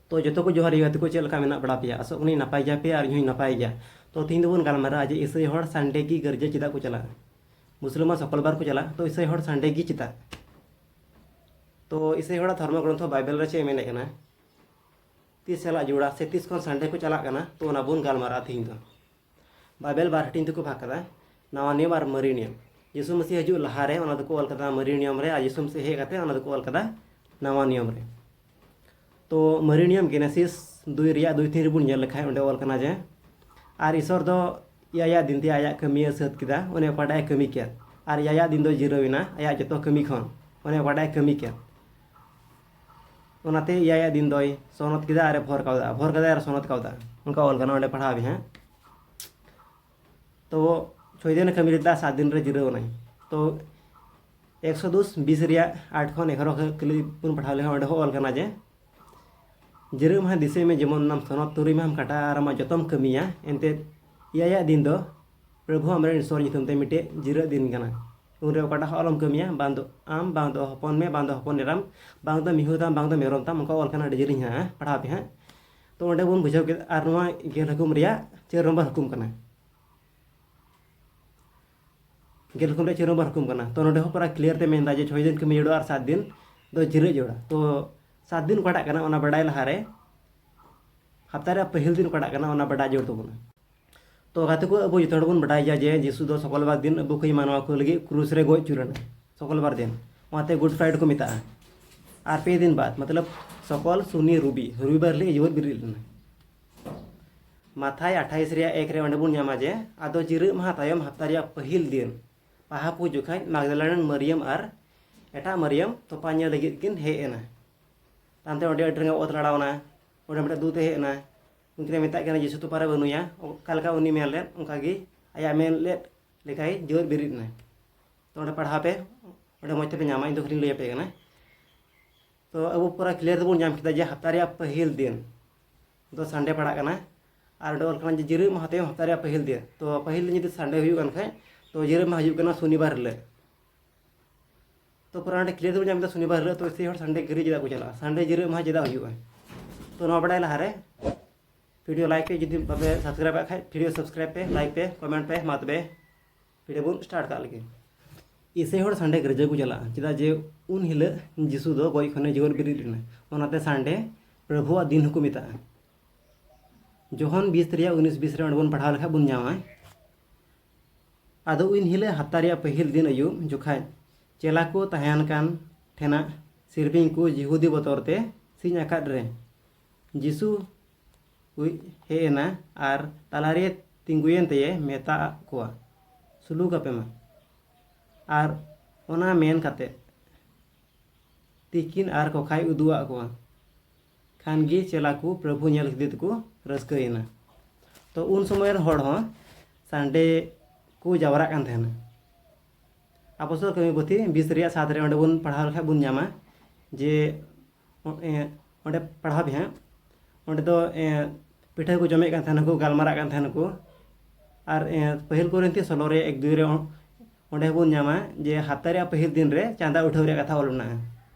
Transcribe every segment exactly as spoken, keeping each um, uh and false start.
ᱛᱚ ᱡᱚᱛᱚ ᱠᱚ ᱡᱚᱦᱟᱨ ᱜᱮ ᱜᱟᱛᱮ ᱠᱚ, ᱪᱮᱫ ᱞᱮᱠᱟ ᱢᱮᱱᱟᱜ ᱵᱟᱲᱟ ᱯᱮᱭᱟ? ᱟᱥᱚᱜ ᱠᱟᱹᱱᱟᱹᱧ ᱱᱟᱯᱟᱭ ᱜᱮᱭᱟ ᱯᱮ ᱟᱨ ᱤᱧ ᱦᱚᱸᱧ ᱱᱟᱯᱟᱭ ᱜᱮᱭᱟ᱾ ᱛᱚ ᱛᱤᱦᱤᱧ ᱫᱚᱵᱚᱱ ᱜᱟᱞᱢᱟᱨᱟᱜᱼᱟ ᱡᱮ ᱤᱥᱟᱹᱭ ᱦᱚᱲ ᱥᱟᱱᱰᱮ ᱜᱮ ᱜᱤᱨᱡᱟᱹ ᱪᱮᱫᱟᱜ ᱠᱚ ᱪᱟᱞᱟᱜᱼᱟ? ᱢᱩᱥᱞᱟᱹ ᱢᱟ ᱥᱚᱠᱚᱞ ᱵᱟᱨ ᱠᱚ ᱪᱟᱞᱟᱜᱼᱟ, ᱛᱚ ᱤᱥᱟᱹᱭ ᱦᱚᱲ ᱥᱟᱱᱰᱮ ᱜᱮ ᱪᱮᱫᱟᱜ? ᱛᱚ ᱤᱥᱟᱹᱭ ᱦᱚᱲᱟᱜ ᱫᱷᱚᱨᱢᱚ ᱜᱨᱚᱱᱛᱷᱚ ᱵᱟᱭᱵᱮᱞ ᱨᱮ ᱪᱮᱫ ᱮ ᱢᱮᱱᱮᱫ ᱠᱟᱱᱟ? ᱛᱤᱥ ᱪᱟᱞᱟᱜ ᱡᱟᱹᱨᱩᱲᱟ ᱥᱮ ᱛᱤᱥ ᱠᱷᱚᱱ ᱥᱟᱱᱰᱮ ᱠᱚ ᱪᱟᱞᱟᱜ ᱠᱟᱱᱟ, ᱛᱚ ᱚᱱᱟ ᱵᱚᱱ ᱜᱟᱞᱢᱟᱨᱟᱜᱼᱟ ᱛᱤᱦᱤᱧ ᱫᱚ᱾ ᱵᱟᱭᱵᱮᱞ ᱵᱟᱨ ᱦᱟᱹᱴᱤᱧ ᱛᱮᱠᱚ ᱵᱷᱟᱜᱽ ᱠᱟᱫᱟ, ᱱᱟᱣᱟ ᱱᱤᱭᱚᱢ ᱟᱨ ᱢᱟᱨᱮ ᱱᱤᱭᱚᱢ᱾ ᱡᱤᱥᱩ ᱢᱟᱹᱥᱤ ᱦᱤᱡᱩᱜ ᱞᱟᱦᱟᱨᱮ ᱚᱱᱟ ᱫᱚᱠᱚ ᱚᱞ ᱠᱟᱫᱟ ᱢᱟᱨᱮ ᱱᱤᱭᱚᱢ ᱨᱮ, ᱟᱨ ᱡᱤᱥᱩ ᱢᱟᱹᱥᱤ ᱦᱮᱡ ᱠᱟᱛᱮ ᱚᱱᱟ ᱫᱚᱠᱚ ᱚᱞ ᱠᱟᱫᱟ ᱱᱟᱣᱟ ᱱᱤᱭᱚᱢ ᱨᱮ᱾ ᱛᱚ ᱢᱟᱨᱮ ᱱᱤᱭᱚᱢ ᱜᱮᱱᱮᱥᱤᱥ ᱫᱩᱭ ᱨᱮᱭᱟᱜ ᱫᱩᱭ ᱛᱤᱱ ᱨᱮᱵᱚᱱ ᱧᱮᱞ ᱞᱮᱠᱷᱟᱱ ᱚᱸᱰᱮ ᱚᱞ ᱠᱟᱱᱟ ᱡᱮ, ᱟᱨ ᱤᱥᱚᱨ ᱫᱚ ᱮᱭᱟᱭᱟᱜ ᱫᱤᱱ ᱛᱮ ᱟᱭᱟᱜ ᱠᱟᱹᱢᱤᱭᱮ ᱥᱟᱹᱛ ᱠᱮᱫᱟ, ᱚᱱᱮ ᱚᱠᱟᱴᱟᱜ ᱮ ᱠᱟᱹᱢᱤ ᱠᱮᱫ, ᱟᱨ ᱮᱭᱟᱭᱟᱜ ᱫᱤᱱ ᱫᱚ ᱡᱤᱨᱟᱹᱣ ᱮᱱᱟ ᱟᱭᱟᱜ ᱡᱚᱛᱚ ᱠᱟᱹᱢᱤ ᱠᱷᱚᱱ, ᱚᱱᱮ ᱚᱠᱟᱴᱟᱜ ᱮ ᱠᱟᱹᱢᱤ ᱠᱮᱫ᱾ ᱚᱱᱟᱛᱮ ᱮᱭᱟᱭᱟᱜ ᱫᱤᱱ ᱫᱚᱭ ᱥᱚᱱᱚᱛ ᱠᱮᱫᱟ ᱟᱨᱮ ᱵᱷᱚᱨ ᱠᱟᱣᱫᱟ, ᱵᱷᱚᱨ ᱠᱟᱫᱟᱭ ᱟᱨ ᱥᱚᱱᱚᱛ ᱠᱟᱣᱫᱟ, ᱚᱱᱠᱟ ᱚᱞ ᱠᱟᱱᱟ, ᱚᱸᱰᱮ ᱯᱟᱲᱦᱟᱣ ᱵᱤᱱ ᱦᱟᱸᱜ᱾ ᱛᱚ ᱪᱷᱚᱭ ᱫᱤᱱ ᱠᱟᱹᱢᱤ ᱞᱮᱫᱟ, ᱥᱟᱛ ᱫᱤᱱ ᱨᱮ ᱡᱤᱨᱟᱹᱣ ᱮᱱᱟᱭ᱾ ᱛᱚ ᱮᱠᱥᱚᱫᱩᱥ ᱵᱤᱥ ᱨᱮᱭᱟᱜ ᱟᱴ ᱠᱷᱚᱱ ᱮᱜᱟᱨᱚ ᱠᱷᱟᱹᱞᱤ ᱵᱚᱱ ᱯᱟᱲᱦᱟᱣ ᱞᱮᱠᱷᱟᱱ ᱚᱸᱰᱮ ᱦᱚᱸ ᱚᱞ ᱠᱟᱱᱟ ᱡᱮ, ᱡᱤᱨᱟᱹᱜ ᱢᱟᱦᱟ ᱫᱤᱥᱟᱹᱭ ᱢᱮ ᱡᱮᱢᱚᱱ ᱚᱱᱟᱢ ᱥᱚᱱᱚᱛ, ᱛᱩᱨᱩᱭ ᱢᱟᱦᱟᱢ ᱠᱟᱴᱟᱜᱼᱟ ᱟᱨ ᱟᱢᱟᱜ ᱡᱚᱛᱚᱢ ᱠᱟᱹᱢᱤᱭᱟ, ᱮᱱᱛᱮᱫ ᱮᱭᱟᱭᱟᱜ ᱫᱤᱱ ᱫᱚ ᱯᱨᱚᱵᱷᱩ ᱟᱢᱨᱮᱱ ᱤᱥᱚᱨ ᱧᱩᱛᱩᱢ ᱛᱮ ᱢᱤᱫᱴᱮᱡ ᱡᱤᱨᱟᱹᱜ ᱫᱤᱱ ᱠᱟᱱᱟ᱾ ᱩᱱᱨᱮ ᱚᱠᱟᱴᱟᱜ ᱦᱚᱸ ᱟᱞᱚᱢ ᱠᱟᱹᱢᱤᱭᱟ, ᱵᱟᱝ ᱫᱚ ᱟᱢ, ᱵᱟᱝ ᱫᱚ ᱦᱚᱯᱚᱱ ᱢᱮ, ᱵᱟᱝ ᱫᱚ ᱦᱚᱯᱚᱱ ᱮᱨᱟᱢ, ᱵᱟᱝ ᱫᱚ ᱢᱤᱦᱩ ᱛᱟᱢ, ᱵᱟᱝ ᱫᱚ ᱢᱮᱨᱚᱢ ᱛᱟᱢ, ᱚᱱᱠᱟ ᱚᱞ ᱠᱟᱱᱟ, ᱟᱹᱰᱤ ᱡᱤᱞᱤᱧ ᱦᱟᱸᱜ, ᱯᱟᱲᱦᱟᱣ ᱯᱮ ᱦᱟᱸᱜ᱾ ᱛᱚ ᱚᱸᱰᱮ ᱵᱚᱱ ᱵᱩᱡᱷᱟᱹᱣ ᱠᱮᱫ, ᱟᱨ ᱱᱚᱣᱟ ᱜᱮᱞ ᱦᱩᱠᱩᱢ ᱨᱮᱭᱟᱜ ᱪᱟᱹᱨ ᱱᱚᱢᱵᱚᱨ ᱦᱩᱠᱩᱢ ᱠᱟᱱᱟ᱾ ᱜᱮᱞ ᱦᱩᱠᱩᱢ ᱨᱮᱭᱟᱜ ᱪᱟᱹᱨ ᱱᱚᱢᱵᱚᱨ ᱦᱩᱠᱩᱢ ᱠᱟᱱᱟ᱾ ᱛᱚ ᱱᱚᱰᱮ ᱦᱚᱸ ᱯᱩᱨᱟᱹ ᱠᱞᱤᱭᱟᱨ ᱛᱮ ᱢᱮᱱᱫᱟ ᱡᱮ ᱪᱷᱚᱭ ᱫᱤᱱ ᱠᱟᱹᱢᱤ ᱡᱟᱹᱨᱩᱲᱟ ᱟᱨ ᱥᱟᱛ ᱫᱤᱱ ᱫᱚ ᱡᱤᱨᱟᱹᱜ ᱡᱟᱹᱨᱩᱲᱟ᱾ ᱛᱚ ᱥᱟᱛ ᱫᱤᱱ ᱚᱠᱟᱴᱟᱜ ᱠᱟᱱᱟ ᱚᱱᱟ ᱵᱟᱰᱟᱭ ᱞᱟᱦᱟᱨᱮ ᱦᱟᱯᱛᱟ ᱨᱮᱭᱟᱜ ᱯᱟᱹᱦᱤᱞ ᱫᱤᱱ ᱚᱠᱟᱴᱟᱜ ᱠᱟᱱᱟ ᱚᱱᱟ ᱵᱟᱰᱟᱭ ᱡᱟᱹᱨᱩᱲ ᱛᱟᱵᱚᱱᱟ᱾ ᱛᱚ ᱜᱟᱛᱮ ᱠᱚ, ᱟᱵᱚ ᱡᱚᱛᱚ ᱦᱚᱲ ᱵᱚᱱ ᱵᱟᱰᱟᱭ ᱜᱮᱭᱟ ᱡᱮ ᱡᱤᱥᱩ ᱫᱚ ᱥᱚᱠᱚᱞ ᱵᱟᱨ ᱫᱤᱱ ᱟᱵᱚ ᱠᱚᱭ ᱢᱟᱱᱣᱟ ᱠᱚ ᱞᱟᱹᱜᱤᱫ ᱠᱨᱩᱥ ᱨᱮ ᱜᱚᱡ ᱟᱹᱪᱩᱨ ᱮᱱᱟ, ᱥᱚᱠᱚᱞ ᱵᱟᱨ ᱫᱤᱱ᱾ ᱚᱱᱟᱛᱮ ᱜᱩᱰ ᱯᱷᱨᱟᱭᱰᱮ ᱠᱚ ᱢᱮᱛᱟᱜᱼᱟ᱾ ᱟᱨ ᱯᱮ ᱫᱤᱱ ᱵᱟᱫ, ᱢᱚᱛᱞᱚᱵ ᱥᱚᱠᱚᱞ, ᱥᱩᱱᱤ, ᱨᱩᱵᱤ, ᱨᱚᱵᱤᱵᱟᱨ ᱦᱤᱞᱳᱜ ᱡᱤᱣᱮᱫ ᱵᱮᱨᱮᱫ ᱞᱮᱱᱟ᱾ ᱢᱟᱛᱷᱟᱭ ᱟᱴᱷᱟᱭᱤᱥ ᱨᱮᱭᱟᱜ ᱮᱠ ᱨᱮ ᱚᱸᱰᱮ ᱵᱚᱱ ᱧᱟᱢᱟ ᱡᱮ, ᱟᱫᱚ ᱡᱤᱨᱟᱹᱜ ᱢᱟᱦᱟ ᱛᱟᱭᱚᱢ ᱦᱟᱯᱛᱟ ᱨᱮᱭᱟᱜ ᱯᱟᱹᱦᱤᱞ ᱫᱤᱱ, ᱯᱟᱦᱟ ᱯᱩ ᱡᱚᱠᱷᱟᱡ ᱢᱟᱜᱽᱫᱟᱞᱟ ᱨᱮᱱ ᱢᱟᱨᱤᱭᱟᱢ ᱟᱨ ᱮᱴᱟᱜ ᱢᱟᱨᱤᱭᱟᱢ ᱛᱚᱯᱟ ᱧᱮᱞ ᱞᱟᱹᱜᱤᱫ ᱠᱤᱱ ᱦᱮᱡ ᱮᱱᱟ᱾ ᱛᱟᱭᱚᱢᱛᱮ ᱚᱸᱰᱮ ᱟᱹᱰᱤ ᱨᱟᱸᱜᱟᱣ ᱚᱛ ᱞᱟᱲᱟᱣᱱᱟ᱾ ᱚᱸᱰᱮ ᱢᱤᱫᱴᱮᱱ ᱫᱩᱛ ᱮ ᱦᱮᱡ ᱮᱱᱟ᱾ ᱩᱱᱠᱤᱱ ᱢᱮᱛᱟᱜ ᱠᱤᱱᱟ ᱡᱤᱥᱩ ᱛᱚᱯᱟ ᱨᱮ ᱵᱟᱹᱱᱩᱭᱟ᱾ ᱚᱠᱟ ᱞᱮᱠᱟ ᱩᱱᱤ ᱢᱮᱱ ᱞᱮᱫ, ᱚᱱᱠᱟ ᱜᱮ ᱟᱭᱟᱜ ᱢᱮᱱ ᱞᱮᱫ ᱞᱮᱠᱟᱭ ᱡᱤᱣᱮᱫ ᱵᱮᱨᱮᱫ ᱮᱱᱟ᱾ ᱛᱚ ᱚᱸᱰᱮ ᱯᱟᱲᱦᱟᱣ ᱯᱮ, ᱚᱸᱰᱮ ᱢᱚᱡᱽ ᱛᱮᱯᱮ ᱧᱟᱢᱟ, ᱤᱧ ᱫᱚ ᱠᱷᱟᱹᱞᱤᱧ ᱞᱟᱹᱭ ᱟᱯᱮ ᱠᱟᱱᱟ᱾ ᱛᱚ ᱟᱵᱚ ᱯᱩᱨᱟᱹ ᱠᱞᱤᱭᱟᱨ ᱛᱮᱵᱚᱱ ᱧᱟᱢ ᱠᱮᱫᱟ ᱡᱮ ᱦᱟᱯᱛᱟ ᱨᱮᱭᱟᱜ ᱯᱟᱹᱦᱤᱞ ᱫᱤᱱ ᱫᱚ ᱥᱟᱱᱰᱮ ᱯᱟᱲᱟᱜ ᱠᱟᱱᱟ᱾ ᱟᱨ ᱚᱸᱰᱮ ᱚᱞ ᱠᱟᱱᱟ ᱡᱮ ᱡᱤᱨᱟᱹᱜ ᱢᱟᱦᱟ ᱛᱟᱭᱚᱢ ᱦᱟᱯᱛᱟ ᱨᱮᱭᱟᱜ ᱯᱟᱹᱦᱤᱞ ᱫᱤᱱ᱾ ᱛᱚ ᱯᱟᱹᱦᱤᱞ ᱫᱤᱱ ᱡᱩᱫᱤ ᱥᱟᱱᱰᱮ ᱦᱩᱭᱩᱜ ᱠᱟᱱ ᱠᱷᱟᱡ, ᱛᱚ ᱡᱤᱨᱟᱹᱜ ᱢᱟᱦᱟ ᱦᱩᱭᱩᱜ ᱠᱟᱱᱟ ᱥᱚᱱᱤᱵᱟᱨ ᱦᱤᱞᱳᱜ᱾ ᱛᱚ ᱯᱩᱨᱟᱹ ᱚᱸᱰᱮ ᱠᱞᱤᱭᱟᱨ ᱛᱮᱵᱚᱱ ᱧᱟᱢ ᱠᱮᱫᱟ ᱥᱚᱱᱤᱵᱟᱨ ᱦᱤᱞᱳᱜ, ᱛᱚ ᱤᱥᱟᱹᱭ ᱦᱚᱲ ᱥᱟᱱᱰᱮ ᱜᱤᱨᱟᱹ ᱪᱮᱫᱟᱜ ᱠᱚ ᱪᱟᱞᱟᱜᱼᱟ? ᱥᱟᱱᱰᱮ ᱡᱤᱨᱟᱹᱜ ᱢᱟᱦᱟ ᱪᱮᱫᱟᱜ ᱦᱩᱭᱩᱜᱼᱟ? ᱛᱚ ᱱᱚᱣᱟ ᱵᱟᱰᱟᱭ ᱞᱟᱦᱟᱨᱮ video like ᱯᱮ, ᱡᱩᱫᱤ ᱵᱟᱯᱮ subscribe ᱟᱠᱟᱫ ᱠᱷᱟᱡ video subscribe ᱯᱮ, like ᱯᱮ, comment ᱯᱮ᱾ ᱢᱟ ᱛᱚᱵᱮ video ᱵᱚᱱ start ᱠᱟᱜ ᱞᱮᱜᱮ᱾ ᱤᱥᱟᱹᱭ ᱦᱚᱲ ᱥᱟᱱᱰᱮ ᱜᱤᱨᱡᱟᱹ ᱠᱚ ᱪᱟᱞᱟᱜᱼᱟ, ᱪᱮᱫᱟᱜ ᱡᱮ ᱩᱱ ᱦᱤᱞᱳᱜ ᱡᱤᱥᱩ ᱫᱚ ᱜᱚᱡ ᱠᱷᱚᱱᱮ ᱡᱤᱣᱮᱫ ᱵᱮᱨᱮᱫ ᱞᱮᱱᱟ᱾ ᱚᱱᱟᱛᱮ ᱥᱟᱱᱰᱮ ᱯᱨᱚᱵᱷᱩᱣᱟᱜ ᱫᱤᱱ ᱦᱚᱸᱠᱚ ᱢᱮᱛᱟᱜᱼᱟ᱾ ᱡᱚᱦᱚᱱ ᱵᱤᱥ ᱨᱮᱭᱟᱜ ᱩᱱᱤᱥ ᱵᱤᱥ ᱨᱮ ᱚᱸᱰᱮ ᱵᱚᱱ ᱯᱟᱲᱦᱟᱣ ᱞᱮᱠᱷᱟᱡ ᱵᱚᱱ ᱧᱟᱢᱟ, ᱟᱫᱚ ᱩᱱ ᱦᱤᱞᱳᱜ ᱦᱟᱯᱛᱟ ᱨᱮᱭᱟᱜ ᱯᱟᱹᱦᱤᱞ ᱫᱤᱱ ᱟᱹᱭᱩᱵ ᱡᱚᱠᱷᱟᱡ ᱪᱮᱞᱟ ᱠᱚ ᱛᱟᱦᱮᱸᱱ ᱠᱟᱱ ᱴᱷᱮᱱᱟᱜ ᱥᱤᱨᱯᱤᱧ ᱠᱚ ᱡᱤᱦᱩᱫᱤ ᱵᱚᱛᱚᱨ ᱛᱮ ᱥᱤᱧ ᱟᱠᱟᱫ ᱨᱮ, ᱡᱤᱥᱩ ᱦᱮᱡ ᱮᱱᱟ ᱟᱨ ᱛᱟᱞᱟᱨᱮ ᱛᱤᱸᱜᱩᱭᱮᱱ ᱛᱮᱭᱮ ᱢᱮᱛᱟᱜ ᱠᱚᱣᱟ, "ᱥᱩᱞᱩᱠ ᱟᱯᱮ ᱢᱟ᱾" ᱟᱨ ᱚᱱᱟ ᱢᱮᱱ ᱠᱟᱛᱮ ᱛᱤᱠᱤᱱ ᱟᱨ ᱠᱚᱠᱷᱟᱭ ᱩᱫᱩᱜ ᱟᱫ ᱠᱚᱣᱟ᱾ ᱠᱷᱟᱱ ᱜᱮ ᱪᱮᱞᱟ ᱠᱚ ᱯᱨᱚᱵᱷᱩ ᱧᱮᱞ ᱠᱮᱫᱮ ᱛᱮᱠᱚ ᱨᱟᱹᱥᱠᱟᱹᱭᱮᱱᱟ᱾ ᱛᱚ ᱩᱱ ᱥᱚᱢᱚᱭ ᱨᱮᱱ ᱦᱚᱲ ᱦᱚᱸ ᱥᱟᱱᱰᱮ ᱠᱚ ᱡᱟᱣᱨᱟᱜ ᱠᱟᱱ ᱛᱟᱦᱮᱱᱟ᱾ ᱟᱯᱚᱥᱛᱚᱞ ᱠᱟᱹᱢᱤ ᱯᱩᱛᱷᱤ ᱵᱤᱥ ᱨᱮᱭᱟᱜ ᱥᱟᱛ ᱨᱮ ᱚᱸᱰᱮ ᱵᱚᱱ ᱯᱟᱲᱦᱟᱣ ᱞᱮᱠᱷᱟᱡ ᱵᱚᱱ ᱧᱟᱢᱟ ᱡᱮ, ᱚ-, ᱮ, ᱚᱸᱰᱮ ᱯᱟᱲᱦᱟᱣ ᱯᱮ ᱦᱟᱸᱜ᱾ ᱚᱸᱰᱮ ᱫᱚ, ᱮ, ᱯᱤᱴᱷᱟᱹ ᱠᱚ ᱡᱚᱢᱮᱫ ᱠᱟᱱ ᱛᱟᱦᱮᱱᱟᱠᱚ, ᱜᱟᱞᱢᱟᱨᱟᱜ ᱠᱟᱱ ᱛᱟᱦᱮᱱᱟᱠᱚ᱾ ᱟᱨ, ᱮ, ᱯᱟᱹᱦᱤᱞ ᱠᱚᱨᱤᱱᱛᱷᱤ ᱥᱳᱞᱳ ᱨᱮ ᱮᱠ ᱫᱩᱭ ᱨᱮ ᱚ-, ᱚᱸᱰᱮ ᱦᱚᱸᱵᱚᱱ ᱧᱟᱢᱟ ᱡᱮ ᱦᱟᱯᱛᱟ ᱨᱮᱭᱟᱜ ᱯᱟᱹᱦᱤᱞ ᱫᱤᱱ ᱨᱮ ᱪᱟᱸᱫᱟ ᱩᱴᱷᱟᱹᱣ ᱨᱮᱭᱟᱜ ᱠᱟᱛᱷᱟ ᱚᱞ ᱢᱮᱱᱟᱜᱼᱟ᱾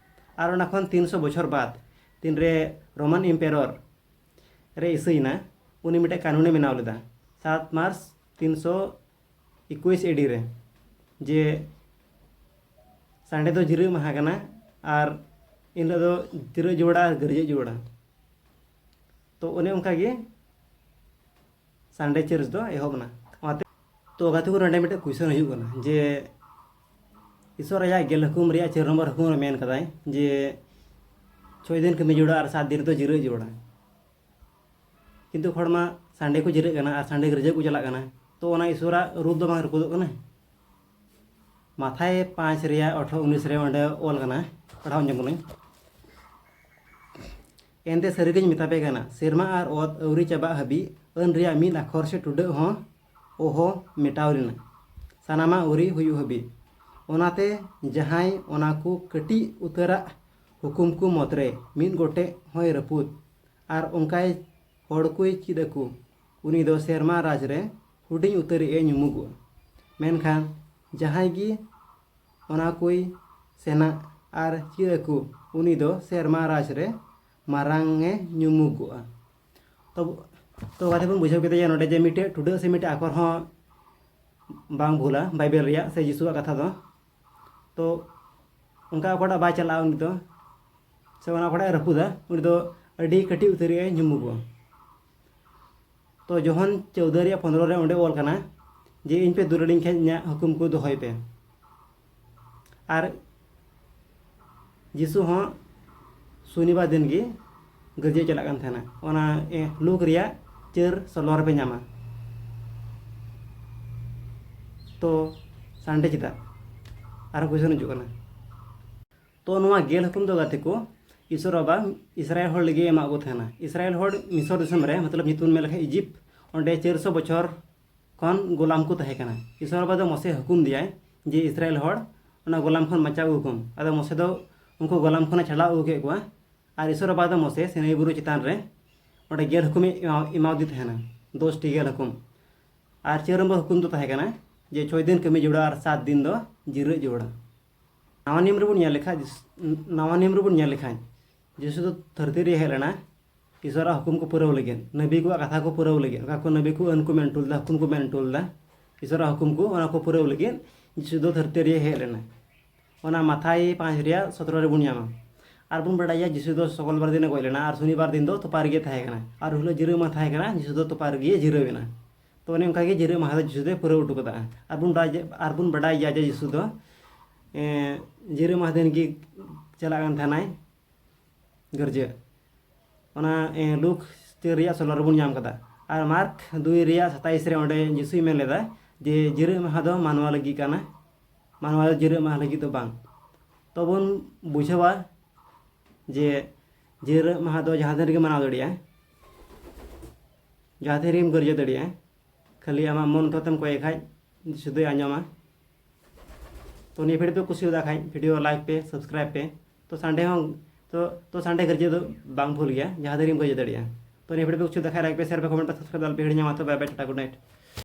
ᱟᱨ ᱚᱱᱟ ᱠᱷᱚᱱ ᱛᱤᱱᱥᱚ ᱵᱚᱪᱷᱚᱨ ᱵᱟᱫ ᱛᱤᱱᱨᱮ ᱨᱳᱢᱟᱱ ᱮᱢᱯᱮᱨᱚᱨ ᱨᱮ ᱤᱥᱟᱹᱭᱮᱱᱟ, ᱩᱱᱤ ᱢᱤᱫᱴᱮᱡ ᱠᱟᱹᱱᱩᱱᱮ ᱵᱮᱱᱟᱣ ᱞᱮᱫᱟ᱾ ᱥᱟᱛ ᱢᱟᱨᱪ ᱛᱤᱱᱥᱚ ᱮᱠᱩᱥ ᱮᱰᱤ ᱨᱮ, ᱡᱮ ᱥᱟᱱᱰᱮ ᱫᱚ ᱡᱤᱨᱟᱹᱜ ᱢᱟᱦᱟ ᱠᱟᱱᱟ ᱟᱨ ᱮᱱᱦᱤᱞᱳᱜ ᱫᱚ ᱡᱤᱨᱟᱹᱜ ᱡᱩᱣᱟᱹᱲᱟ ᱟᱨ ᱜᱟᱹᱨᱡᱟᱹᱜ ᱡᱩᱣᱟᱹᱲᱟ᱾ ᱛᱚ ᱚᱱᱮ ᱚᱱᱠᱟ ᱜᱮ ᱥᱟᱱᱰᱮ ᱪᱟᱨᱪ ᱫᱚ ᱮᱦᱚᱵ ᱮᱱᱟ᱾ ᱚᱱᱟᱛᱮ, ᱛᱚ ᱜᱟᱛᱮ ᱠᱚ, ᱱᱚᱰᱮ ᱢᱤᱫᱴᱮᱡ ᱠᱩᱭᱥᱚᱱ ᱦᱩᱭᱩᱜ ᱠᱟᱱᱟ ᱡᱮ ᱤᱥᱚᱨ ᱟᱭᱟᱜ ᱜᱮᱞ ᱦᱩᱠᱩᱢ ᱨᱮᱭᱟᱜ ᱪᱟᱨ ᱱᱚᱢᱵᱚᱨ ᱦᱩᱠᱩᱢ ᱨᱮ ᱢᱮᱱ ᱠᱟᱫᱟᱭ ᱡᱮ ᱪᱷᱚᱭ ᱫᱤᱱ ᱠᱟᱹᱢᱤ ᱡᱩᱲᱟ ᱟᱨ ᱥᱟᱛ ᱫᱤᱱ ᱨᱮᱫᱚ ᱡᱤᱨᱟᱹᱜ ᱡᱩᱲᱟ᱾ ᱠᱤᱱᱛᱩ ᱦᱚᱲ ᱢᱟ ᱥᱟᱱᱰᱮ ᱠᱚ ᱡᱤᱨᱟᱹᱜ ᱠᱟᱱᱟ ᱟᱨ ᱥᱟᱱᱰᱮ ᱜᱤᱨᱡᱟᱹ ᱠᱚ ᱪᱟᱞᱟᱜ ᱠᱟᱱᱟ᱾ ᱛᱚ ᱚᱱᱟ ᱤᱥᱚᱨᱟᱜ ᱨᱩᱯ ᱫᱚ ᱵᱟᱝ ᱨᱟᱹᱯᱩᱫᱚᱜ ᱠᱟᱱᱟ? ᱢᱟᱛᱷᱟᱭ ᱯᱟᱸᱪ ᱨᱮᱭᱟᱜ ᱟᱴᱷᱨᱚ ᱩᱱᱤᱥ ᱨᱮ ᱚᱸᱰᱮ ᱚᱞ ᱠᱟᱱᱟ, ᱯᱟᱲᱦᱟᱣ ᱟᱸᱡᱚᱢ ᱠᱟᱹᱱᱟᱹᱧ᱾ ᱮᱱᱛᱮ ᱥᱟᱹᱨᱤᱜᱤᱧ ᱢᱮᱛᱟ ᱯᱮ ᱠᱟᱱᱟ, ᱥᱮᱨᱢᱟ ᱟᱨ ᱚᱛ ᱟᱹᱣᱨᱤ ᱪᱟᱵᱟᱜ ᱦᱟᱹᱵᱤᱡ ᱟᱹᱱ ᱨᱮᱭᱟᱜ ᱢᱤᱫ ᱟᱠᱷᱚᱨ ᱥᱮ ᱴᱩᱰᱟᱹᱜ ᱦᱚᱸ ᱚᱦᱚ ᱢᱮᱴᱟᱣ ᱞᱮᱱᱟ, ᱥᱟᱱᱟᱢᱟᱜ ᱟᱹᱣᱨᱤ ᱦᱩᱭᱩᱜ ᱦᱟᱹᱵᱤᱡ᱾ ᱚᱱᱟᱛᱮ ᱡᱟᱦᱟᱸᱭ ᱚᱱᱟ ᱠᱚ ᱠᱟᱹᱴᱤᱡ ᱩᱛᱟᱹᱨᱟᱜ ᱦᱩᱠᱩᱢ ᱠᱚ ᱢᱩᱫᱽᱨᱮ ᱢᱤᱫ ᱜᱚᱴᱮᱡ ᱦᱚᱸᱭ ᱨᱟᱹᱯᱩᱫ ᱟᱨ ᱚᱱᱠᱟᱭ ᱦᱚᱲ ᱠᱚᱭ ᱪᱮᱫ ᱟᱠᱚ, ᱩᱱᱤ ᱫᱚ ᱥᱮᱨᱢᱟ ᱨᱟᱡᱽ ᱨᱮ ᱦᱩᱰᱤᱧ ᱩᱛᱟᱹᱨᱤᱡ ᱮ ᱧᱩᱢᱩᱜᱚᱜᱼᱟ᱾ ᱢᱮᱱᱠᱷᱟᱱ ᱡᱟᱦᱟᱸᱭ ᱜᱮ ᱚᱱᱟ ᱠᱚᱭ ᱥᱮᱱᱟ ᱟᱨ ᱪᱮᱫ ᱟᱠᱚ, ᱩᱱᱤ ᱫᱚ ᱥᱮᱨᱢᱟ ᱨᱟᱡᱽ ᱨᱮ ᱢᱟᱨᱟᱝ ᱮ ᱧᱩᱢᱩᱜᱚᱜᱼᱟ᱾ ᱛᱚ ᱛᱚ ᱜᱟᱛᱮ ᱵᱚᱱ ᱵᱩᱡᱷᱟᱹᱣ ᱠᱮᱫᱟ ᱡᱮ ᱱᱚᱰᱮ ᱡᱮ ᱢᱤᱫᱴᱮᱡ ᱴᱩᱰᱟᱹᱜ ᱥᱮ ᱢᱤᱫᱴᱮᱡ ᱟᱠᱷᱚᱨ ᱦᱚᱸ ᱵᱟᱝ ᱵᱷᱩᱞᱟ ᱵᱟᱭᱵᱮᱞ ᱨᱮᱭᱟᱜ ᱥᱮ ᱡᱤᱥᱩᱣᱟᱜ ᱠᱟᱛᱷᱟ ᱫᱚ᱾ ᱛᱚ ᱚᱱᱠᱟ ᱚᱠᱟᱴᱟᱜ ᱵᱟᱭ ᱪᱟᱞᱟᱜᱼᱟ ᱩᱱᱤ ᱫᱚ, ᱥᱮ ᱚᱱᱟ ᱚᱠᱟᱴᱟᱜ ᱮ ᱨᱟᱹᱯᱩᱫᱟ, ᱩᱱᱤ ᱫᱚ ᱟᱹᱰᱤ ᱠᱟᱹᱴᱤᱡ ᱩᱛᱟᱹᱨ ᱨᱮᱭᱟᱜ ᱮ ᱧᱩᱢᱩᱜᱚᱜᱼᱟ᱾ ᱛᱚ ᱡᱚᱦᱚᱱ ᱪᱳᱣᱫᱟᱹ ᱨᱮᱭᱟᱜ ᱯᱚᱱᱨᱚ ᱨᱮ ᱚᱸᱰᱮ ᱚᱞ ᱠᱟᱱᱟ ᱡᱮ, "ᱤᱧ ᱯᱮ ᱫᱩᱞᱟᱹᱲᱤᱧ ᱠᱷᱟᱱ ᱤᱧᱟᱹᱜ ᱦᱩᱠᱩᱢ ᱠᱚ ᱫᱚᱦᱚᱭ ᱯᱮ᱾" ᱟᱨ ᱡᱤᱥᱩ ᱦᱚᱸ ᱥᱚᱱᱤᱵᱟᱨ ᱫᱤᱱ ᱜᱮ ᱜᱤᱨᱡᱟᱹ ᱪᱟᱞᱟᱜ ᱠᱟᱱ ᱛᱟᱦᱮᱱᱟ᱾ ᱚᱱᱟ, ᱮ, ᱞᱩᱠ ᱨᱮᱭᱟᱜ ᱪᱟᱹᱨ ᱥᱳᱞᱳ ᱨᱮᱯᱮ ᱧᱟᱢᱟ᱾ ᱛᱚ ᱥᱟᱱᱰᱮ ᱪᱮᱫᱟᱜ? ᱟᱨᱦᱚᱸ ᱠᱩᱭᱥᱚᱱ ᱦᱤᱡᱩᱜ ᱠᱟᱱᱟ᱾ ᱛᱚ ᱱᱚᱣᱟ ᱜᱮᱞ ᱦᱩᱠᱩᱢ ᱫᱚ ᱜᱟᱛᱮ ᱠᱚ ᱤᱥᱚᱨ ᱵᱟᱵᱟ ᱤᱥᱨᱟᱭᱮᱞ ᱦᱚᱲ ᱞᱟᱹᱜᱤᱫ ᱮᱢᱟᱜ ᱠᱚ ᱛᱟᱦᱮᱱᱟ᱾ ᱤᱥᱨᱟᱭᱮᱞ ᱦᱚᱲ ᱢᱤᱥᱚᱨ ᱫᱤᱥᱚᱢ ᱨᱮ, ᱢᱚᱛᱞᱚᱵ ᱧᱩᱛᱩᱢ ᱢᱮᱱ ᱞᱮᱠᱷᱟᱱ ᱤᱡᱤᱯᱴ, ᱚᱸᱰᱮ ᱪᱟᱹᱨᱥᱚ ᱵᱚᱪᱷᱚᱨ ᱠᱷᱚᱱ ᱜᱳᱞᱟᱢ ᱠᱚ ᱛᱟᱦᱮᱸ ᱠᱟᱱᱟ᱾ ᱤᱥᱚᱨ ᱵᱟᱵᱟ ᱫᱚ ᱢᱚᱥᱮ ᱦᱩᱠᱩᱢ ᱫᱮᱭᱟᱭ ᱡᱮ ᱤᱥᱨᱟᱭᱮᱞ ᱦᱚᱲ ᱚᱱᱟ ᱜᱳᱞᱟᱢ ᱠᱷᱚᱱ ᱵᱟᱧᱪᱟᱣ ᱟᱹᱜᱩ ᱠᱚᱢ᱾ ᱟᱫᱚ ᱢᱚᱥᱮ ᱫᱚ ᱩᱱᱠᱩ ᱜᱳᱞᱟᱢ ᱠᱷᱚᱱᱮ ᱪᱷᱟᱰᱟᱣ ᱟᱹᱜᱩ ᱠᱮᱫ ᱠᱚᱣᱟ᱾ ᱟᱨ ᱤᱥᱚᱨ ᱵᱟᱵᱟ ᱫᱚ ᱢᱚᱥᱮ ᱥᱤᱱᱟᱹᱭ ᱵᱩᱨᱩ ᱪᱮᱛᱟᱱ ᱨᱮ ᱚᱸᱰᱮ ᱜᱮᱞ ᱦᱩᱠᱩᱢᱮ ᱮᱢᱟ-, ᱮᱢᱟᱣᱫᱮ ᱛᱟᱦᱮᱱᱟ, ᱫᱚᱥᱴᱤ ᱜᱮᱞ ᱦᱩᱠᱩᱢ᱾ ᱟᱨ ᱪᱟᱹᱨ ᱱᱚᱢᱵᱚᱨ ᱦᱩᱠᱩᱢ ᱫᱚ ᱛᱟᱦᱮᱸ ᱠᱟᱱᱟ ᱡᱮ ᱪᱷᱚᱭ ᱫᱤᱱ ᱠᱟᱹᱢᱤ ᱡᱚᱲᱟ ᱟᱨ ᱥᱟᱛ ᱫᱤᱱ ᱫᱚ ᱡᱤᱨᱟᱹᱜ ᱡᱚᱲᱟ᱾ ᱱᱟᱣᱟ ᱱᱤᱭᱚᱢ ᱨᱮᱵᱚᱱ ᱧᱮᱞ ᱞᱮᱠᱷᱟᱱ, ᱱᱟᱣᱟ ᱱᱤᱭᱚᱢ ᱨᱮᱵᱚᱱ ᱧᱮᱞ ᱞᱮᱠᱷᱟᱱ ᱡᱤᱥᱩ ᱫᱚ ᱫᱷᱟᱹᱨᱛᱤ ᱨᱮ ᱦᱮᱡ ᱞᱮᱱᱟ ᱤᱥᱚᱨᱟᱜ ᱦᱩᱠᱩᱢ ᱠᱚ ᱯᱩᱨᱟᱹᱣ ᱞᱟᱹᱜᱤᱫ, ᱱᱟᱹᱵᱤ ᱠᱚᱣᱟᱜ ᱠᱟᱛᱷᱟ ᱠᱚ ᱯᱩᱨᱟᱹᱣ ᱞᱟᱹᱜᱤᱫ, ᱚᱠᱟ ᱠᱚ ᱱᱟᱹᱵᱤ ᱠᱚ ᱟᱹᱱ ᱠᱚ ᱢᱮᱱ ᱦᱚᱴᱚ ᱞᱮᱫᱟ, ᱦᱩᱠᱩᱢ ᱠᱚ ᱢᱮᱱ ᱦᱚᱴᱚ ᱞᱮᱫᱟ, ᱤᱥᱚᱨᱟᱜ ᱦᱩᱠᱩᱢ ᱠᱚ, ᱚᱱᱟ ᱠᱚ ᱯᱩᱨᱟᱹᱣ ᱞᱟᱹᱜᱤᱫ ᱡᱤᱥᱩ ᱫᱚ ᱫᱷᱟᱹᱨᱛᱤ ᱨᱮ ᱦᱮᱡ ᱞᱮᱱᱟ᱾ ᱚᱱᱟ ᱢᱟᱛᱷᱟᱭ ᱯᱟᱸᱪ ᱨᱮᱭᱟᱜ ᱥᱚᱛᱨᱚ ᱨᱮᱵᱚᱱ ᱧᱟᱢᱟ᱾ ᱟᱨ ᱵᱚᱱ ᱵᱟᱰᱟᱭᱟ ᱡᱤᱥᱩ ᱫᱚ ᱥᱚᱠᱚᱞᱵᱟᱨ ᱫᱤᱱᱮ ᱜᱚᱡ ᱞᱮᱱᱟ ᱟᱨ ᱥᱚᱱᱤᱵᱟᱨ ᱫᱤᱱ ᱫᱚ ᱛᱚᱯᱟ ᱨᱮᱜᱮ ᱛᱟᱦᱮᱸ ᱠᱟᱱᱟ᱾ ᱟᱨ ᱦᱤᱞᱳᱜ ᱡᱤᱨᱟᱹᱣ ᱢᱟᱦᱟ ᱛᱟᱦᱮᱸ ᱠᱟᱱᱟ, ᱡᱤᱥᱩ ᱫᱚ ᱛᱚᱯᱟ ᱨᱮᱜᱮ ᱡᱤᱨᱟᱹᱣ ᱮᱱᱟ᱾ ᱛᱚ ᱚᱱᱮ ᱚᱱᱠᱟ ᱜᱮ ᱡᱤᱨᱟᱹᱣ ᱢᱟᱦᱟ ᱫᱚ ᱡᱤᱥᱩ ᱫᱚᱭ ᱯᱩᱨᱟᱹᱣ ᱦᱚᱴᱚ ᱠᱟᱫᱟ᱾ ᱟᱨ ᱵᱚᱱ ᱵᱟᱰᱟᱭ, ᱟᱨ ᱵᱚᱱ ᱵᱟᱰᱟᱭ ᱜᱮᱭᱟ ᱡᱮ ᱡᱤᱥᱩ ᱫᱚ, ᱮᱸ, ᱡᱤᱨᱟᱹᱣ ᱢᱟᱦᱟ ᱫᱤᱱ ᱜᱮ ᱪᱟᱞᱟᱜ ᱠᱟᱱ ᱛᱟᱦᱮᱱᱟᱭ ᱜᱤᱨᱡᱟᱹ᱾ ᱚᱱᱟ, ᱮᱸ, ᱞᱩᱠ ᱪᱟᱹᱨ ᱨᱮᱭᱟᱜ ᱥᱳᱞᱳ ᱨᱮᱵᱚᱱ ᱧᱟᱢ ᱠᱟᱫᱟ᱾ ᱟᱨ ᱢᱟᱨᱠ ᱫᱩᱭ ᱨᱮᱭᱟᱜ ᱥᱟᱛᱟᱭᱤᱥ ᱨᱮ ᱚᱸᱰᱮ ᱡᱤᱥᱩᱭ ᱢᱮᱱ ᱞᱮᱫᱟ ᱡᱮ ᱡᱤᱨᱟᱹᱜ ᱢᱟᱦᱟ ᱫᱚ ᱢᱟᱱᱣᱟ ᱞᱟᱹᱜᱤᱫ ᱠᱟᱱᱟ, ᱢᱟᱱᱣᱟ ᱫᱚ ᱡᱤᱨᱟᱹᱜ ᱢᱟᱦᱟ ᱞᱟᱹᱜᱤᱫ ᱫᱚ ᱵᱟᱝ᱾ ᱛᱚ ᱵᱚᱱ ᱵᱩᱡᱷᱟᱹᱣᱟ ᱡᱮ ᱡᱤᱨᱟᱹᱜ ᱢᱟᱦᱟ ᱫᱚ ᱡᱟᱦᱟᱸ ᱛᱤᱱ ᱨᱮᱜᱮ ᱢᱟᱱᱟᱣ ᱫᱟᱲᱮᱭᱟᱜᱼᱟ, ᱡᱟᱦᱟᱸ ᱛᱤᱱ ᱨᱮᱜᱮᱢ ᱜᱤᱨᱡᱟᱹ ᱫᱟᱲᱮᱭᱟᱜᱼᱟ, ᱠᱷᱟᱹᱞᱤ ᱟᱢᱟᱜ ᱢᱚᱱ ᱦᱚᱛᱮᱛᱮᱢ ᱠᱚᱭᱮ ᱠᱷᱟᱡ ᱡᱤᱥᱩ ᱫᱚᱭ ᱟᱸᱡᱚᱢᱟ᱾ ᱛᱚ ᱱᱤᱭᱟᱹ ᱵᱷᱤᱰᱤᱭᱳ ᱯᱮ ᱠᱩᱥᱤᱭᱟᱫᱟ ᱠᱷᱟᱡ ᱵᱷᱤᱰᱤᱭᱳ ᱞᱟᱭᱤᱠ ᱯᱮ, ᱥᱟᱵᱥᱠᱨᱟᱭᱤᱵ ᱯᱮ᱾ ᱛᱚ ᱥᱟᱱᱰᱮ ᱦᱚᱸ, ᱛᱚ, ᱛᱚ ᱥᱟᱱᱰᱮ ᱜᱤᱨᱡᱟᱹ ᱫᱚ ᱵᱟᱝ ᱵᱷᱩᱞ ᱜᱮᱭᱟ, ᱡᱟᱦᱟᱸ ᱛᱤᱱ ᱨᱮᱜᱮᱢ ᱜᱤᱨᱡᱟᱹ ᱫᱟᱲᱮᱭᱟᱜᱼᱟ᱾ ᱛᱚ ᱱᱤᱭᱟᱹ ᱵᱷᱤᱰᱤᱭᱳ ᱯᱮ ᱠᱩᱥᱤᱭᱟᱫᱟ ᱠᱷᱟᱡ ᱞᱟᱭᱤᱠ ᱯᱮ, ᱥᱮᱭᱟᱨ ᱯᱮ, ᱠᱚᱢᱮᱱᱴ ᱯᱮ, ᱥᱟᱵᱥᱠᱨᱟᱭᱤᱵ ᱫᱚ ᱟᱞᱚᱯᱮ ᱦᱤᱲᱤᱧᱟ᱾ ᱢᱟ ᱛᱚᱵᱮ ᱵᱟᱭ ᱵᱟᱭ, ᱴᱟᱴᱟ, ᱜᱩᱰ ᱱᱟᱭᱤᱴ᱾